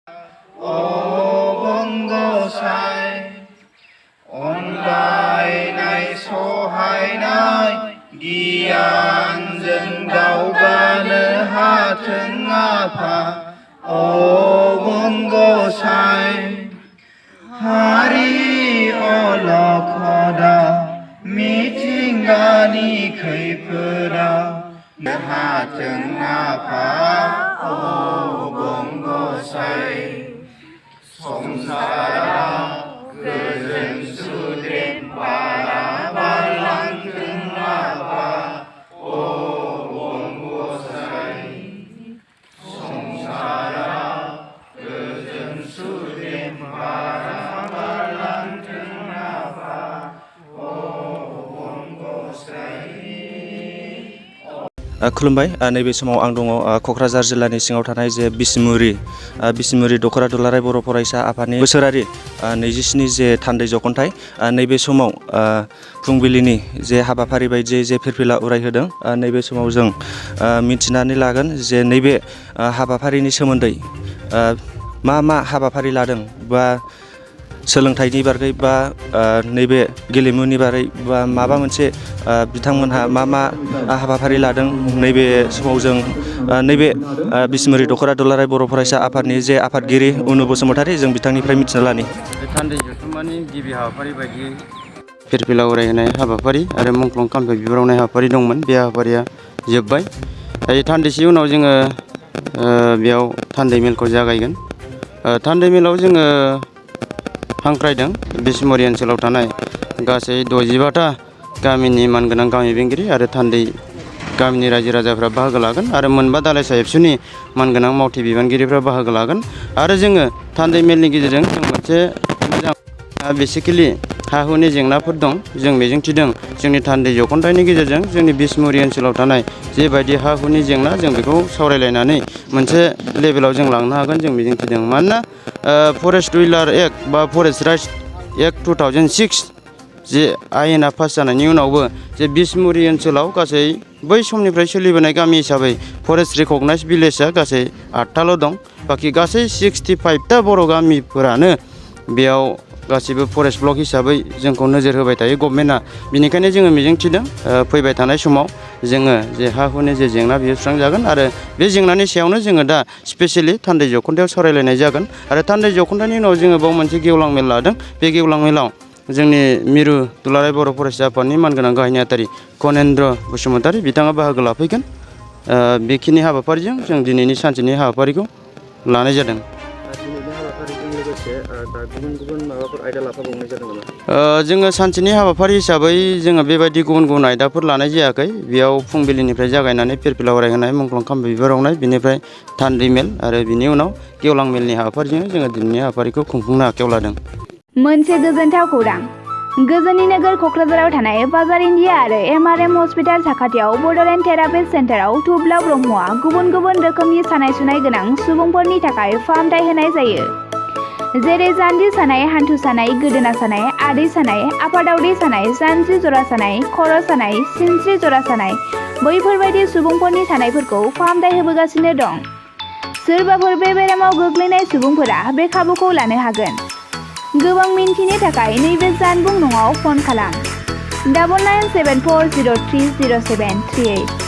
अबंगसाय अनलायनाय सहायनाय गियानजों दावगानो हाथों आफा अबंगसाय हारि अलखदा मिथिंगानि खैफोदाव हाथों आफा अबंगसाय संसारा गोजोन सुदेम बारा बारलांथों आफा अबंगसाय संसारा गोजोन सुदेम बारा बारलांथों आफा अबंगसाय। खुलुमबाय। नैबे समाव आं दङ क'क्राझार जिल्लानि सिङाव थानाय जे बिसमुरि दख'र दुलाराय बर' फरायसा आफादनि बोसोरारि 27 जे थान्दै जख'न्थाइ नैबे समाव फुंबिलिनि जे हाबाफारि बायदियै जे फिरफिला उरायहोदों नैबे समाव जों मिथिनानै लागोन जे नैबे हाबाफारिनि सोमोन्दै मा हाबाफारि लादों बा सोलोंथाइनि बागै बा नैबे गेलेमुनि बागै बा माबा मोनसे बिथांमोनहा मा हाबाफारि लादों नैबे समाव जों नैबे बिसमुरि दख'र दुलाराय बर' फरायसा आफादनि जे आफादगिरि उनु बसुमतारी जों बिथांनिफ्राय मिथिना लानि। थान्दै जथुम्मानि गिबि हाबाफारि बायदियै फिरफिला उरायहोनाय हाबाफारि आरो मुंख्लं खाम्फा बिबारावनाय हाबाफारि दंमोन। बे हाबाफारिया जोब्बाय। दायो थान्दैसे उनाव जोङो बेयाव थान्दै मेलखौ जागायगोन। थान्दै मेलाव जोङो हांख्रायदों बिसमुरि ओनसोलाव थानाय गासै 65टा गामिनि मानगोनां गामि बेंगिरि आरो थान्दै गामिनि रायजो राजाफ्रा बाहागो लागोन आरो मोनबा दालाइ साहेबसुनि मानगोनां मावथि बिबानगिरिफ्रा बाहागो लागोन आरो जोङो थान्दै मेलनि गेजेरजों जों मोनसे मोजां बेसिकेलि हा हुनि जेंनाफोर दं जों मिजिंथिदों जोंनि थान्दै जख'न्थाइनि गेजेरजों जोंनि बिसमुरि ओनसोलाव थानाय जेबायदि हा हुनि जेंना जों बेखौ सावरायलायनानै मोनसे लेभेलाव जों लांनो हागोन जों मिजिंथिदों। मानोना फरेस्ट डुइलार एक्ट बा फरेस्ट राइट्स एक्ट 2006 जे आयेना पास जानायनि उनावबो जे बिसमुरि ओनसोलाव गासै बै समनिफ्राय सोलिबोनाय गामि हिसाबै फरेस्ट रिकगनाइज भिलेजआ गासै 8टाल' दं। बाखि गासै 65टा बर' गामिफोरानो बेयाव गासिबो फरेस्ट ब्लक हिसाबै जोंखौ नोजोर होबाय थायो गभर्नमेन्टआ। बिनिखायनो जोङो मिजिंथिदों फैबाय थानाय समाव जोङो जे हा हुनि जे जेंना बियो सुस्रांजागोन आरो बे जेंनानि सायावनो जोङो दा स्पेसियेलि थान्दै जख'न्थायाव सावरायलायनाय जागोन आरो थान्दै जख'न्थायनि उनाव जोङो बाव मोनसे गेवलां मेल लादों। बे गेवलां मेलाव जोंनि मिरु दुलाराय बर' फरायसा आफादनि मानगोनां गाहाय नेहाथारि कनेन्द्र बसुमतारी बिथाङा बाहागो लाफैगोन। बेखिनि हाबाफारिजों जों दिनैनि सानसेनि हाबाफारिखौ लानाय जादों। जोङो सानसेनि हाबाफारि हिसाबै जोङो बेबायदि गुबुन गुबुन आयदाफोर लानाय जायाखै। बेयाव फुंबिलिनिफ्राय जागायनानै फिरफिला उरायहोनाय मुंख्लं खाम्फा बिबारावनाय बिनिफ्राय थान्दै मेल आरो बिनि उनाव गेवलां मेलनि हाबाफारिजों जोङो दिनैनि हाबाफारिखौ खुंफुंनो आखायाव लादों। मोनसे गोजोनथाव खौरां। गोजोननि नोगोर क'क्राझाराव थानाय बाजार इन्डिया आरो MRM हस्पिटाल साखाथियाव बड'लेण्ड थेरापिस्ट सेन्टाराव थुब्ला ब्रह्मआ गुबुन गुबुन रोखोमनि सानाय सुनाय गोनां सुबुंफोरनि थाखाय फाहामथाय होनाय जायो। जेरै जान्जि सानाय, हान्थु सानाय, गोदोना सानाय, आदै सानाय, आफादावदै सानाय, जानजि जरा सानाय, खर' सानाय, सिनस्रि जरा सानाय बैफोरबायदि सुबुंफोरनि सानायफोरखौ फाहामथाय होबोगासिनो दं। सोरबाफोर बे बेरामाव गोग्लैनाय सुबुंफोरा बे खाबुखौ लानो हागोन। गोबां मिन्थिनो थाखाय नैबे जानबुं नङाव फन खालाम 9974030738।